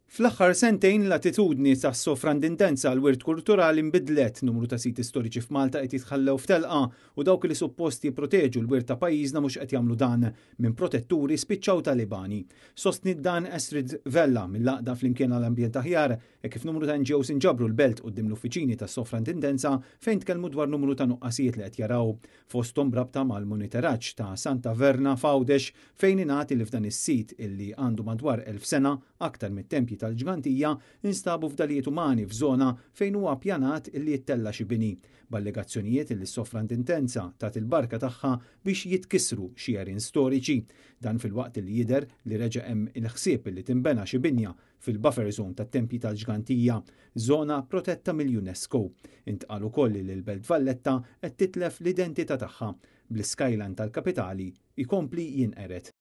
Fl-aħħar sentejn l-attitudni tas-sovrandintenza għal wirt kulturali nbidlet, numru ta' siti storiċi f'Malta qed jitħallew f'telqa u dawk li suppost jipproteġu l-wirt ta' pajjiżna mhux qed jagħmlu dan, minn protetturi spiċċaw Talibani. Sostniet dan Astrid Vella mill-Għaqda Flimkien għal Ambjent Aħjar hekk kif numru ta' NGOs inġabru l-Belt quddiem l-uffiċini tas-Sovrantindenza fejn tkellmu dwar numru ta' nuqqasijiet li qed jaraw fosthom b'rabta mal-monitoraġġ ta' Santa Verna f'Għawdex fejn ingħad li f'dan is-sit illi għandu madwar 1,000 sena, aktar mit-tempji tal-Ġgantija, instabu fdalijiet umani f'żona fejn huwa ppjanat illi jittella' xi bini, b'allegazzjonijiet illi s-Sovrantintenza tat il-barka tagħha biex jitkissru xi għerien storiċi. Dan filwaqt illi jidher li reġa' hemm il-ħsieb illi tinbena xi binja fil-buffer zone tat-Tempji tal-Ġgantija, żona protetta mill-UNESCO. Intqal ukoll li l-Belt Valletta qed titlef l-identità tagħha, bl-iskyline tal-kapitali jkompli jinqered.